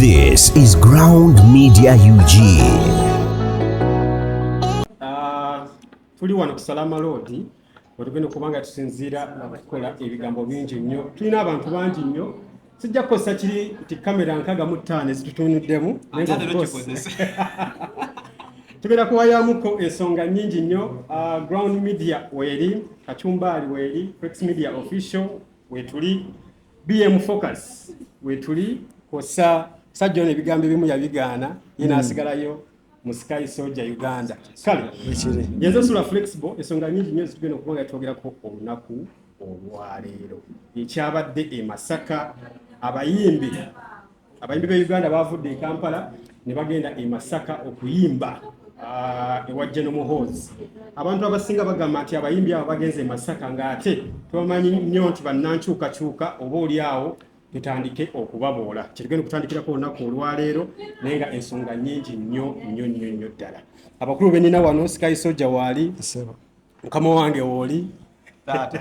This is Ground Media UG. Tuli wano ku Salama Road, wetugenda okuba nga tusinziira okukola ebigambo bingi nnyo. Tulina abantu bangi nnyo, sijja kukozesa kiri nti kamera 65 ezitutunuddemu, naye nga Ate of course, tokikozesa. Tugenda kuwayamuko ensonga nnyingi nnyo. Ground Media weeri, Kacumbaali weeri, Flex Media Official wetuli, BM Focus wetuli, kwossa sajja ono ebigambo ebimu yabigaana ye n'asigalayo mu Sky Soldier Uganda. Kale yenze Sula Flexible. Ensonga nyingi nnyo zitugenda okuba nga twogerako olunaku olwaleero. Ekyabadde e Masaka, abayimbi b'e Uganda bavudde e Kampala ne bagenda e Masaka okuyimba ewa General Muhoozi. Abantu abasinga bagamba nti abayimbi abo bagenze e Masaka ng'ate tebamanyi nnyo nti bannankyukakyuka, oba oli awo tutandike okubaboola. Kyetugenda okutandikirako olunaku olwaleero, naye nga ensonga nnyingi nnyo nnyo nnyo nnyo ddala. Abakulu benina wano, Sky Soldier waali, mukama wange wooli, Taata.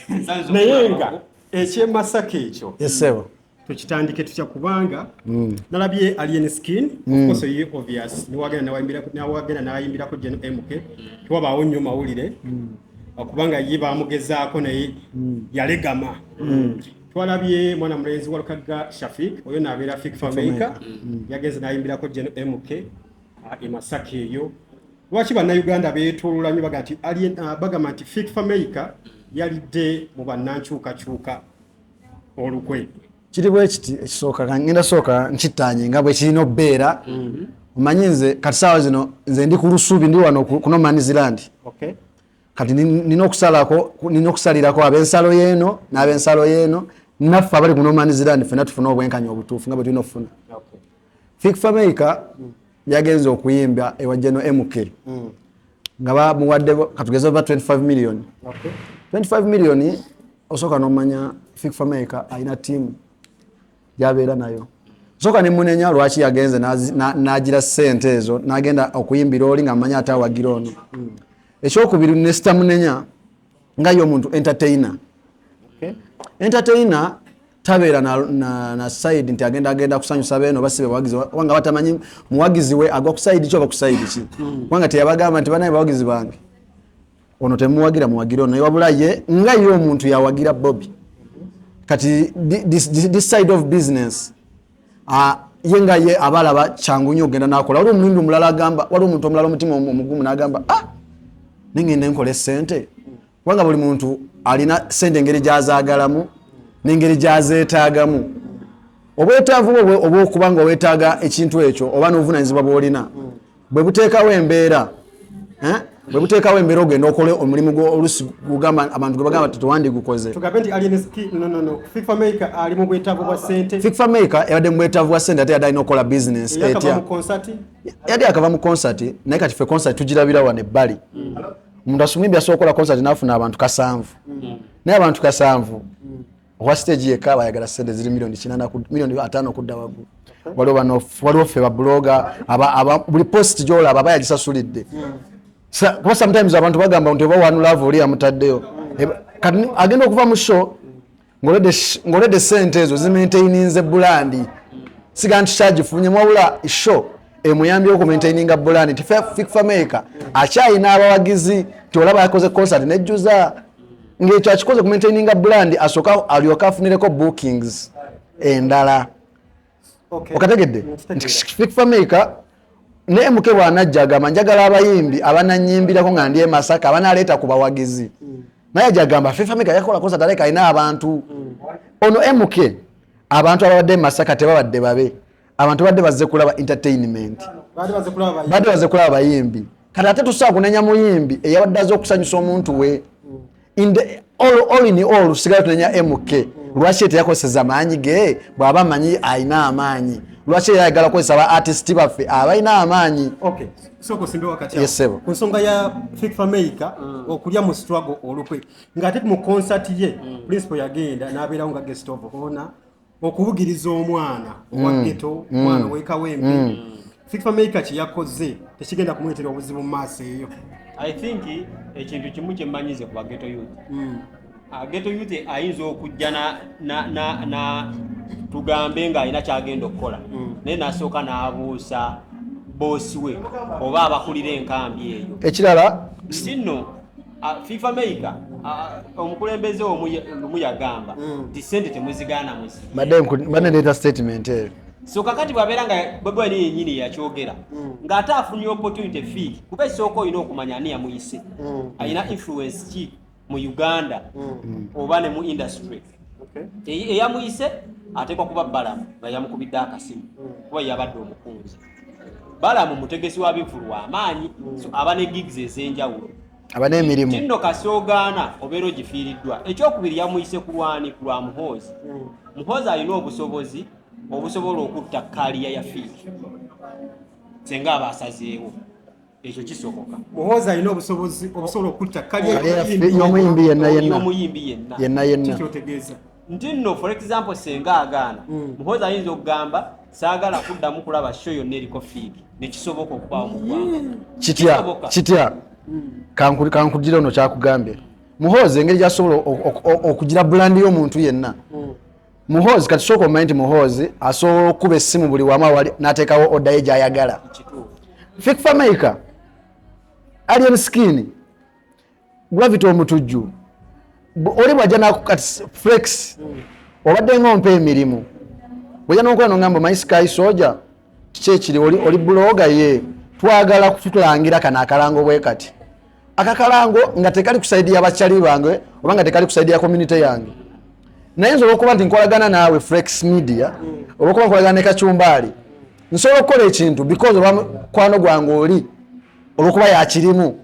Nsanze naye okulaba. Nga ekyemasaka ekyo Yesebo. tukitandike tutya? Kubanga nalabye Alien Skin, of course ye obvious, niwagenda nawagenda nayimbirako Gen MK, tewabaawo nnyo mawulire, kubanga ye bamugezaako naye yalegama. Twalabye mwana mulenzi wa Lukagga Shafik, oyo naabeera Fik Fameica, yagenze nayimbirako Gen MK e Masaka eyo. Lwaki Bannayuganda beetoloola nnyo baga nti bagamba nti Fik Fameica yalidde mu bannankyukakyuka olukwe? Kiri bwe kiti. Ekisooka, ngenda sooka nkittanye nga bwe kirina okubeera. Omanyi nze kati saawa zino nze ndi ku lusubi, ndi wano ku no man's land. Kati nina okusalako, nina okusalirako ab'ensalo yeeno n'ab'ensalo yeeno, naffe abali ku no man's land, ffenna tufune obwenkanya obutuufu nga bwe tulina okufuna. Fik Fameica yagenze okuyimba ewa General MK nga bamuwadde, katugeze oba 25 million. 25 million, osooka nomanya Fik Fameica alina tiimu gyabeera nayo. Sooka nemunenya lwaki yagenze n'agira sente ezo n'agenda okuyimbira oli nga manya ate awagira ono. Ekyokubiri, nesitamunenya nga ye omuntu entertainer. Entertainer tabeera na side nti agenda kusanyusa beeno oba si bebawagizi, kubanga batamanyi muwagizi we agwa ku side ki oba ku side ki, kubanga teyabagamba nti banaye bawagizi bange, ono temuwagira, muwagire ono. Naye wabula ye nga ye omuntu yawagira Bobi. Kati this side of business, ye nga ye abalaba kyangu nnyo okugenda nakola. Waliwo omulundi omulala agamba, waliwo omuntu omulala omutima omugumu n'agamba, "Ah, nengenda enkola esente," kubanga buli muntu alina sente engeri gyazaagalamu n'engeri gyazeetaagamu. Obwetaavu bwo obwokuba nga weetaaga ekintu ekyo oba n'obuvunanyizibwa bw'olina bwe buteekawo embeera, eh? Bwe buteekawo embeera ogenda okole omulimu gwo olusi gugamba abantu gwe bagamba tewandigukoze. Tugambe nti Alien Skin, no, Fik Fameica ali mu bwetaavu bwa ssente? Fik Fameica yabadde mu bwetaavu bwa ssente, ate yadde alina okukola business. Eyakava Etya? mu concert. Yali akava mu concert, naye kati ffe concert tugirabira wano ebbali. Omuntu asumwimbi asobola okukola concert n'afuna abantu 7, naye abantu 7 owa stage yekka bayagala sente ziri miliyoni 8, miliyoni 50 okudda waggulu. Waliwo bano, waliwo ffe ba blogger, buli post gyolaba aba yagisasulidde. Kuba sometimes abantu bagamba nti oba One Love oli yamutaddeyo. Kati agenda okuva mu show ng'olwedde sente ezo zimaintaininze brand, siga nti kyagifunye, wabula show emuyambye okumaintaininga brand nti Fik Fameica akyayina abawagizi, ti olaba yakoze concert nejjuza, ng'ekyo akikoze kumaintaininga brand, asooka alyoke afunireko bookings endala. Okategedde nti Fik Fameica ne MK bw'anajja agamba, "Njagala abayimbi abananyimbirako nga ndi e Masaka, abanaleeta ku bawagizi," naye ajja agamba Fik Fameica yakola concert aleka alina abantu. Ono MK, abantu ababadde e Masaka tebabadde babe, abantu badde bazze kulaba entertainment. Baali baze kulaba bayimbi. Badde bazze kulaba bayimbi. Kati ate tusobola kunenya muyimbi eyabadde aze okusanyusa omuntu we? In the, all in all, sigala tunenya MK. Lwaki teyakozesa maanyi ge? Bw'aba amanyi alina amaanyi, lwaki era ayagala kukozesa ba artist baffe abalina amaanyi? Okay, sooka osimbe wakati awo. Yes, sir. Ku nsonga ya Fik Fameica okulya mu struggle olukwe, ng'ate mu concert ye principal yagenda n'abeerawo nga guest of honor okubugiriza omwana owa ghetto, omwana ow'ekawempe. Fik Fameica kye yakoze tekigenda kumuleetera obuzibu mu maaso eyo? I think ekintu kimu kyemmanyize ku ba ghetto youth. Ghetto youth ayinza okujja na, na, na, na, Tugambe ng'alina kyagenda okukola, naye nasooka n'abuusa boosi we oba abakulira enkambi eyo. Ekirala, Nti nno FIFA Maker, omukulembeze omu lumu yagamba nti sente temuzigaana muzi. Mbadde ndeeta statement eyo. So kakati bwabeera nga Bobi Wine yennyini yakyogera, ng'ate afunye opportunity Fik, kuba ekisooka olina okumanya ani yamuyise, alina influence ki mu Uganda oba ne mu industry. Eyamuyise ateekwa kuba Balamu nga yamukubidde akasimu, kuba yabadde omukunzi. Balamu mutegesi wa bivulu w'amaanyi, so aba ne gigs ez'enjawulo. Aba n'emirimu. Tinno kasoogaana obeera ogifiiriddwa. Ekyokubiri, yamuyise ku lwani? Ku lwa Muhoozi. Muhoozi alina obusobozi obusobola okutta career ya Fik senga aba asazeewo. Ekyo kisoboka. Muhoozi alina obusobozi obusobola okutta Career y'omuyimbi yenna yenna. Y'omuyimbi yenna. Yenna yenna. Kikyotegeeza? Nti nno, for example, senga agaana, Muhoozi ayinza okugamba, "Saagala kuddamu kulaba show yonna eriko Fik," nekisoboka okubaawo mu ggwanga. Kitya? Kisoboka. Kitya? Kankugira ono kyakugambye. Muhoozi engeri gyasobola okugira brand y'omuntu yenna, Muhoozi kati sooka omanyi nti Muhoozi asobola okukuba essimu buli wamu awali n'ateekawo order ye gy'ayagala. Fik Fameica, Alien Skin, Gravity Omutujju, oli bwajja nakati Flex, obadde nga ompa emirimu, bwejja nokola nogamba, "Omanyi Sky Soja kiki ekiri, oli blogger, ye twagala kutulangira kano akalango bwe kati." Akakalango nga tekali ku side y'abakyali bange oba nga tekali ku side ya community yange, naye nze olwokuba nti nkolagana naawe Flex Media, olwokuba nkolagana ne Kacumbaali, nsobola okukola ekintu because olwa mukwano gwange oli, olwokuba yakirimu.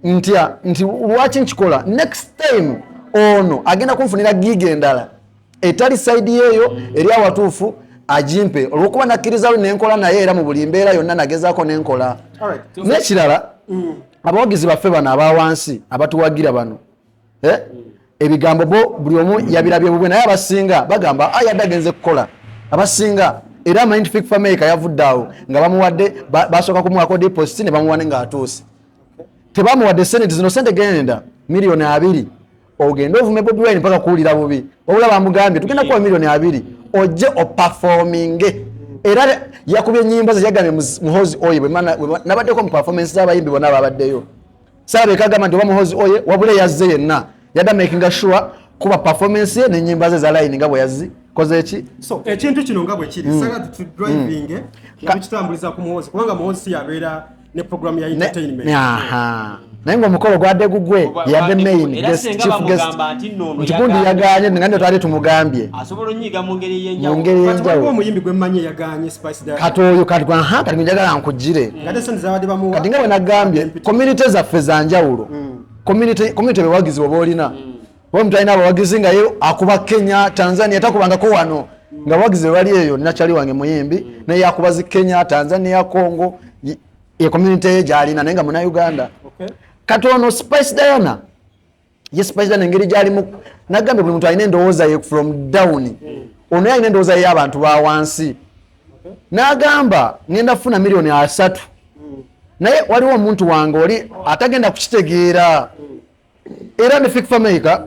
Ntya nti lwaki nkikola, next time ono agenda kunfunira gig endala etali side yeeyo eri awatuufu agimpe, olwokuba nakkiriza nenkola naye. Era mu buli mbeera yonna nagezaako nenkola. N'ekirala, abawagizi baffe bano abawansi abatuwagira bano, eh? Ebigambo bo buli omu yabirabye bubwe, naye abasinga bagamba, "Ah, yadde agenze kukola." Abasinga era amanyi nti Fik Fameica yavudde awo nga bamuwadde, basooka kumuwako deposit ne bamuwa ne ng'atuuse. Tebamuwadde sente zino, sente genda 20 million ogende ovume Bobi Wine mpaka kuwulira bubi, wabula bamugambye, "Tugenda kuwa 20 million ojje operforminge." Era yakubye enyimba ze, yagambye Muhozi oye nabaddeko mu performance z'abayimbi bonna babaddeyo, saabeka agamba nti oba Muhozi oye, wabula eyazze yenna yadda makinga sure kuba performance ye n'enyimba ze za line nga bwe yazikoze eki. So ekintu kino nga bwe kiri, saga tudrivinge nga tukitambuliza ku Muhoozi, kubanga Muhoozi si yabeera ne program ya entertainment. Aha, naye ngaomukolo gwadde gugwe, yadde main Era guest, senga chief guest. bamugamba nti nno ono Nti gundi yaganye, nga ndio twali tumugambye. Asobola onyiiga mu ngeri Mu ey'enjawulo. ngeri Kati waliwo ey'enjawulo. omuyimbi gwe mmanyi eyaganye, Spice Diana. Kati oyo kati, aha, kati njagala nkugire. Nga te sente zabadde bamuwa. Kati nga bwe nagambye, community zaffe za njawulo. Community bewagizi oba olina, oba omuntu alina abawagizi nga ye akuba Kenya, Tanzania, takubangako wano, nga abawagizi bwe bali eyo. Ninakyali wange muyimbi, naye yakuba zi Kenya, Tanzania, Congo, ye community ye gyalina, naye nga munauganda. Kati ono Spice Diana, ye Spice Diana engeri gyalimu, nagambye buli muntu alina endowooza ye from down. Ono ye alina endowooza ye y'abantu ba wansi, n'agamba, "Ngenda kufuna 30 million, naye waliwo omuntu wange oli atagenda kukitegeera." Era ne Fik Fameica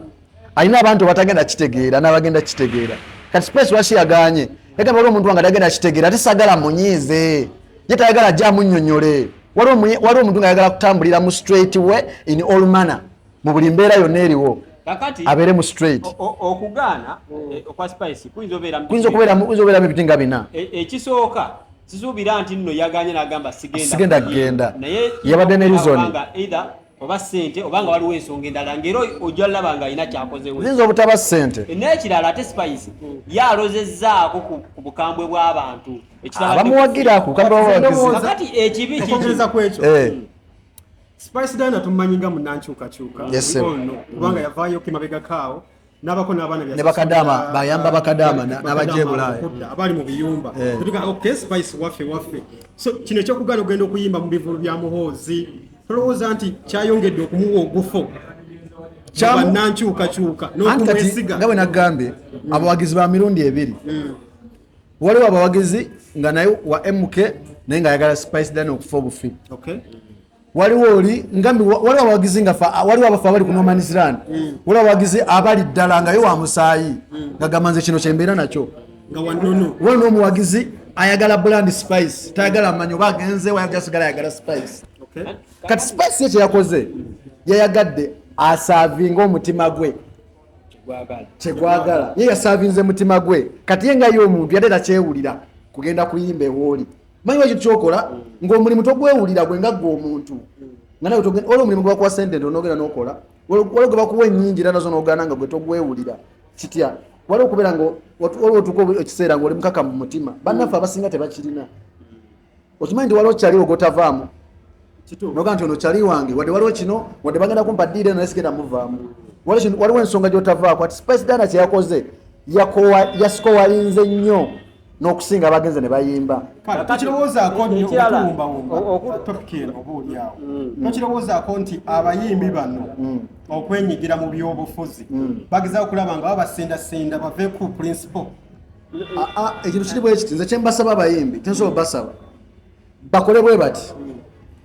alina abantu batagenda kitegeera n'abagenda kitegeera. Kati Spice lwaki yaganye? Yagamba, "Waliwo omuntu wange atagenda kitegeera, ate sagala munyiize, ye tayagala ajja amunnyonnyole." Waliwo omuntu nga ayagala kutambulira mu straight way in all manner, mu buli mbeera yonna eriwo. Kakati abeere mu straight. Okugaana okwa Spice kuyinza obeera mu Kuyinza okubeeramu ebiti nga bina. Ekisooka, sisuubira nti nno yaganye n'agamba sigenda. Sigenda kugenda. Naye Yabadde ne reason. Obanga either oba ssente oba nga waliwo ensonga endala, ng'era ojja laba nga alina kyakozewo. Ziyinza obutaba ssente. N'ekirala, ate Spice ye alozezzaako ku bukambwe bw'abantu. Ekitabadde Abamuwagira, ku bukambwe bw'abawagizi. Kakati ekibi kiki? Okwongereza ku ekyo, Spice Diana tumumanyi nga munnankyukakyuka. Yes, sir. We all know. Kubanga yavaayo emabegako awo n'abako n'abaana. Ne bakadaama, bayamba bakadaama n'abajja e Bulaaya. Okudda abali mu biyumba. Tutuga, okay, Spice waffe waffe. So kino ekyokugaana okugenda okuyimba mu bivulu bya Muhoozi, tolowooza nti kyayongedde okumuwa ogufo bannankyukakyuka Anti kati n'okumwesiga? nga bwe nagambye, abawagizi ba mirundi ebiri. Waliwo abawagizi nga naye wa MK, naye ngaayagala Spice Diana okufa obufi. Waliwo oli ngambi, waliwo abawagizi nga waliwo abafe abali ku no man's land, waliwo abawagizi abali ddala nga ye wa musaayi, nga gamba, "Nze kino kyembeera nakyo." Nga wanono. Waliwo n'omuwagizi ayagala brand Spice, tayagala manyi oba agenze wayasigala ayagala Spice. Kati Spice ye kyeyakoze, yayagadde aservinga omutima gwe kyegwagala. Ye yaservinze mutima gwe. Kati ye nga ye omuntu yadde takyewulira kugenda kuyimba ewooli. Manyi ekintu kyokola ng'omulimu togwewulira gwe nga gwe omuntu, nga nawe waliwo omulimu gwe bakuwa sente ntono n'ogenda n'okola, waliwo gwe bakuwa ennyingi era nazo n'ogaana nga gwe togwewulira. Kitya waliwo okubeera nga waliwo otuuka ekiseera ng'oli mukaka mu mutima. Bannaffe abasinga tebakirina. Okimanyi nti waliwo kyaliwo gw'otavaamu, noga nti ono kyali wange, wadde waliwo kino, wadde bagenda kumpa ddiira eno, naye sigenda muvaamu. Waliwo ensonga gy'otavaako. Ati Spice Diana kye yakoze, yasikowalinze nnyo n'okusinga abagenze ne bayimba. Kale tokirowoozaako nnyo Ekirala, okuwumbawumba topic eno oba oli awo, tokirowoozaako nti abayimbi bano okwenyigira mu byobufuzi bagezaako okulaba nga babasendasenda bave ku principle? Ekintu kiri bwe kiti, nze kyembasaba abayimbi, tensobola basaba bakole bwe bati,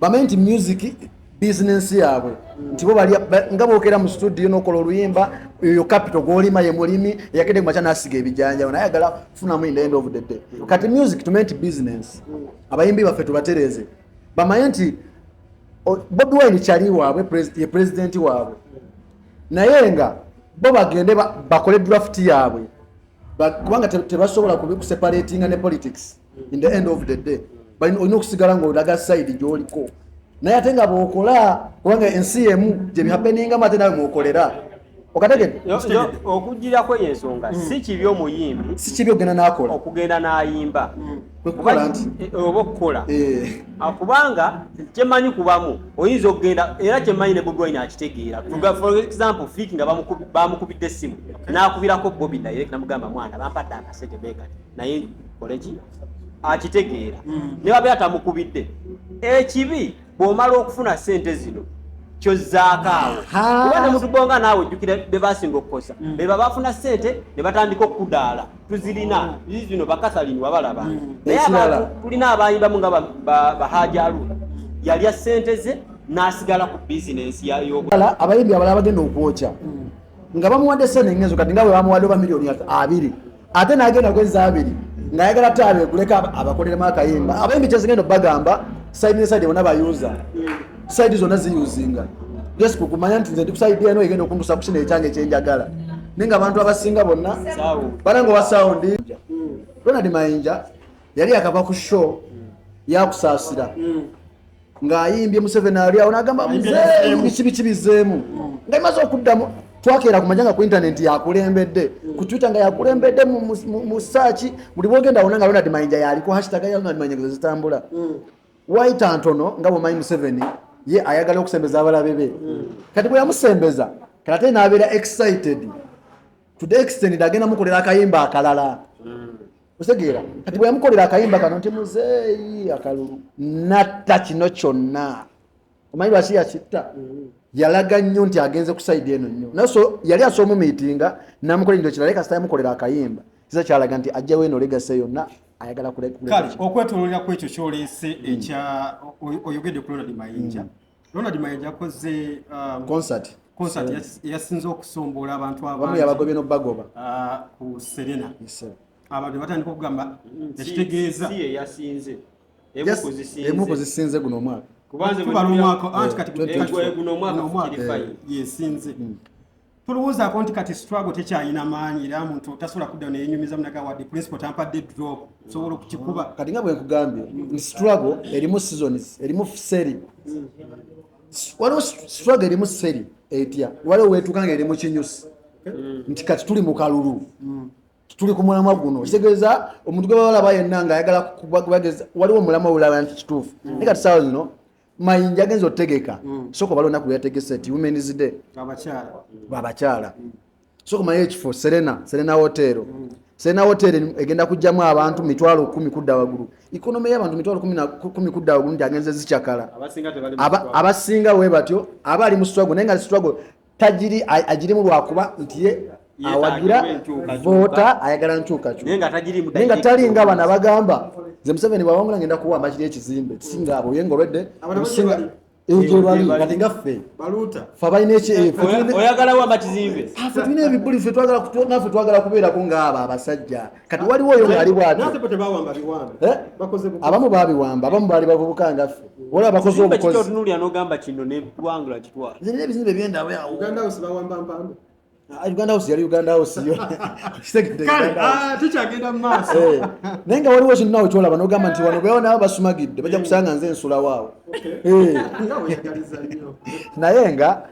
bamenye nti music business yaabwe, nti bo bali nga bookera mu studio n'okola oluyimba, eyo capital gw'olima. Ye mulimi eyakedde ku makya n'asiga ebijanjalo, naye ayagala kufunamu in the end of the day. Kati music tumenye nti business. Abayimbi baffe tubatereeze, bamanye nti Bobi Wine kyali waabwe, ye president waabwe, naye nga bo bagende bakole draft yaabwe. Kubanga tebasobola kuseparatinga ne politics. In the end of the day olina okusigala ngaolaga side gyoliko, naye ate nga bwokola, kubanga ensi emu gyebihappeningamu, ate nawe mwokolera. Okategedde? Okugirako eyo ensonga, si kibi omuyimbi Si kibi ogenda nakola. okugenda n'ayimba. Kwe kukola nti Oba okukola. Kubanga kyemanyi kubamu oyinza okugenda, era kyemanyi ne Bobi Wine akitegeera. For example, Fik nga bamukubidde essimu, n'akubirako Bobi direct, namugamba, "Mwana, bampadde akasente bekati, naye koleki?" Akitegeera. Ne babeera tamukubidde, ekibi bw'omala okufuna sente zino kyozzaako awo. Kuba ne mutubonga naawe ojjukira be basinga okukosa, be bafuna sente ne batandika okudaala, "Tuzirina zino." Bakasalini wabalaba, naye Ekirala. abantu tulina abayimbamu nga Bahaji Aruna, yalya sente ze n'asigala ku bizinensi y'obu. Abayimbi abalala bagenda okwokya nga bamuwadde sente ngezo, kati nga bwe bamuwadde oba miliyoni 20, ate n'agenda kweza 20 ng'ayagala taaba eguleko abakoleremu akayimba. Abayimbi kyezigenda obagamba, side ne side bonna bayuza, side zonna ziyuzinga, just kukumanya nti nze ndi ku side eno, egenda okuntusa ku kino ekyange ekyenjagala. Naye nga abantu abasinga bonna Sound. bananga owa sound. Ronald Mayinja yali akava ku show yakusaasira ng'ayimbye Museveni ali awo, n'agamba Ayimbye muzeeyi bizeemu. biki biki bizeemu, nga imaze okuddamu. Twakeera ku majja nga ku intaneti yakulembedde, ku Twitter nga yakulembedde, mu search buli bwogenda wonna nga Ronald Mayinja yaliko, hashtag ya Ronald Mayinja zitambula. Waita ntono, nga bwomanyi Museveni ye ayagala okusembeza abalabe be. Kati bwe yamusembeza, kati ate n'abeera excited to the extent agenda mukolera akayimba akalala. Otegeera? Kati bwe yamukolera akayimba kano nti muzeeyi akalulu natta kino kyonna, omanyi lwaki yakitta? Yalaga nnyo nti agenze ku side eno nnyo, naye so yali asobola omumiitinga namukola ebintu ekirala, naye kasita yamukolera akayimba, kiza kyalaga nti ajjawo eno legacy yonna ayagala Kale okwetololera ku ekyo kyoleese ekya oyogedde ku Ronald Mayinja. Ronald Mayinja akoze concert. Concert yasinze okusomboola abantu abamu abangi. Yabagobye n'obagoba. Ku Serena. Yes, sir. Abantu ne batandika okugamba ekitegeeza Si ye yasinze, emu Yes, ku zisinze. emu ku zisinze guno omwaka. Kubanze bwe Tubala omwaka anti kati Guno omwaka kiri fine. Yesinze. Tolowoozaako nti kati struggle tekyalina maanyi, era muntu tasobola kudda neyenyumiza munaga, wadde principal tampadde drop, sobola okukikuba? Kati nga bwe nkugambye nti struggle erimu seasons, erimu seri, waliwo struggle erimu seri etya, waliwo wetuuka nga eri mu kinyusi nti kati tuli mu kalulu, tuli ku mulamwa guno. Kitegeeza omuntu gwe balaba yenna ng'ayagala kubageza, waliwo omulamwa olaba nti kituufu. Naye kati saawa zino Mayinja agenza otegeka, sooka obala olunaku lwe yategese ti Women's Day. Abakyala. Babakyala, so kumanya ekifo Serena, Serena Hotel, Serena Hotel egenda kujjamu abantu 100,000 kudda waggulu. Economy y'abantu 10,000 kudda waggulu nti agenze zikyakala. Abasinga tebali mu struggle. Abasinga we batyo aba ali mu struggle, naye nga struggle tagiri agirimu lwakuba nti ye Yeetaaga awagira enkyukakyuka. voota, ayagala nkyukakyuka. Naye nga tagirimu. Naye nga talinga bano abagamba nze Museveni bwawangula ngenda kuwamba kiri ekizimbe, singa abo ye nga olwedde Abano omusinga bali. Gyebali kati nga ffe. Baluuta. Ffe abalina ffe Oyagala wamba kizimbe. Ah, ffe tulina ebibuli, ffe twagala naffe twagala kubeerako ng'abo abasajja. Kati waliwo oyo ng'ali bw'atyo. Nate bo tebawamba biwambe. Eh? Bakoze bukozi. Abamu babiwamba, abamu baali bavubuka nga ffe, waliwo abakoze Kizimbe obukozi. kikyotunuulira n'ogamba kino ne wangula kitwala. Nze nina ebizimbe byendaba awo. Uganda House bawamba mpambe. Ah, Uganda House yali Uganda House yo. Kitegedde Kale, Uganda House. ah, tukyagenda mu maaso. Eh, naye nga waliwo ekintu naawe kyolaba n'ogamba nti wano beewo nabo basumagidde bajja kusanga nze nsulawo awo. Eh. Nga weyagaliza nnyo. Naye nga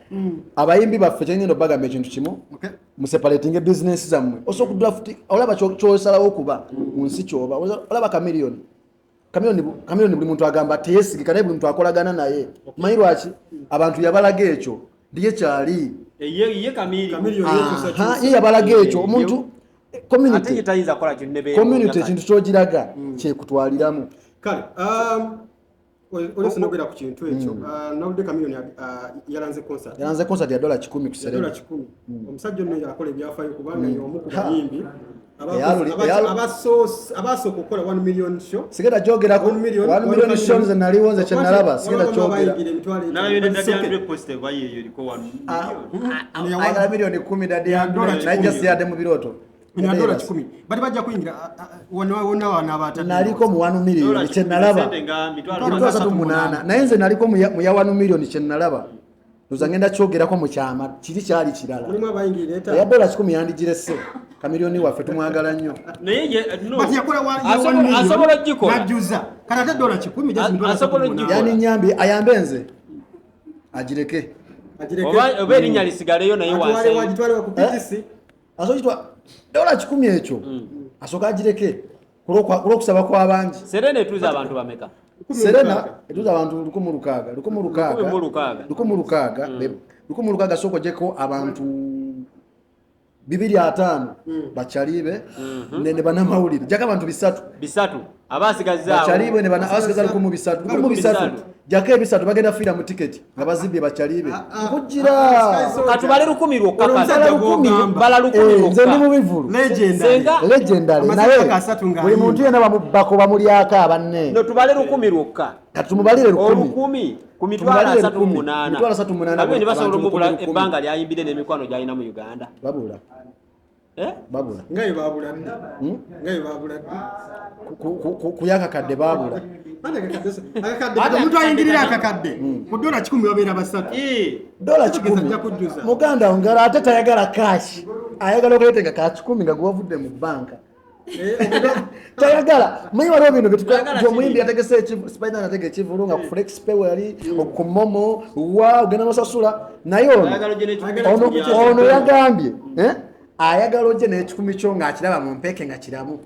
abayimbi baffe, kyengenda obagamba ekintu kimu: Okay. museparatinge bizinesi zammwe. Osobola okudraft, olaba kyosalawo okuba mu nsi kyoba. Olaba Chameleone, Chameleone buli muntu agamba teyesigika, naye buli muntu akolagana naye. Manyi lwaki abantu yabalaga ekyo ndiye kyali. Ye Chameleone. Chameleone yekyusa. Aha, ye yabalaga ekyo omuntu Ate ye community tayinza kukola kintu ne community ekintu kyogiraga kyekutwaliramu. Kale, olese nogera ku kintu ekyo. Ah, nawulidde Chameleone yalanze concert. Yalanze concert ya $100 ku Ya dola Serena. 100. Omusajja ono yakola ebyafaayo kubanga y'omu ku bayimbi abasooka okukola 1 million show. Sigenda gyogerako. 1 million, 1 million show nze naliwo, nze kyenalaba sigenda Waliwo kyogera. abayingira emitwalo etaano. Nayo ne But it's Daddy okay. Andre positive ayeyo eriko 1 million. Ayagala miliyoni 10 Daddy. Ya dola Naye 10. just yadde mu birooto. Ya dola 10. Bali bajja kuyingira wonna wonna wano abatadde. Naliko mu 1 million Dola 10 kyenalaba sente nga mitwalo 38,000, naye nze naliko mu ya 1 million. Kyenalaba ndoza ngenda kyogerako mu kyama, kiri kyali kirala. Mulimu abayingira Eya etaano. $100 yandigirese. Chameleone waffe tumwagala nnyo. Naye ye no. But yakola ya 1 million. Asobola ogikola. N'ajjuza. Kati ate $100 just mitwalo Asobola 38. ogikola. Yani nyambi ayambe nze agireke. Agireke. Oba erinnya lisigaleyo naye Atwale wansi. wagitwale wa ku PTC. Asobola kitwa $100 ekyo, asooka agireke kulw'okusaba kw'abangi. Serena etuuza abantu bameka? Serena 16. etuuza abantu 1600, 1600. 1600. 1600, 1600. Sooka ogyeko abantu 250 bakyalibe ne bannamawulire, jako abantu 300. 300 abasigazaawo. Bakyalibe ne abasigaza 1300, 1300. Jako ebisatu bagenda fiira mu tiketi nga bazibye bakyalibe nkujira. Katubale 1000 lwokka. Olwo Kati. omusajja 1000. gw'ogamba. Bala 1000 Eh, nze ndi lwokka. mu bivulu. Legendary. Legendary. Amazina Naye asatu nga buli ayimba. muntu yenna bamubbako, bamulyako abanne. No, tubale 1000 lwokka. Kati tumubalire 1000. Olukumi ku mitwalo Tumubalire asatu mu 1000. munaana. 38,000. Abene basobola Abantu omubula 1000, 1000. ebbanga lyayimbire n'emikwano gy'alina mu Uganda. Babula. Eh? Babula. Nga bwe baabula ddi? Nga bwe baabula ddi? Kuyakakadde babula. Ate akakadde, omuntu ayingirira akakadde ku $100 babeera basatu. Eh, Dola Kitegeeza 1000. ajja kujjuza. Muganda wo ngalo ate tayagala cash, ayagala okuleeta nga ka 100 nga gwavudde mu banka. Tayagala. Manyi waliwo bino Tayagala nti omuyimbi kiri. yategese Spider atega ekivulu nga ku Flex Pay wali, ku MoMo wa ogenda nosasula, naye ono Ayagala ojje n'ekikumi ono kyo. ono yagambye, eh, ayagala ojje n'ekikumi kyo ng'akiraba mu mpeke nga kiramu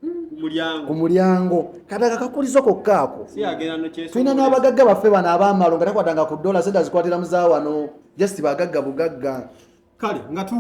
Ku mulyango. ku mulyango. Kati akakakulizo kokka ako. Si agenda nokyesobola. Tulina n'abagagga baffe bano abamalo nga takwatanga ku dola, sente azikwatira mu za wano, just bagagga bugagga. Kale nga tu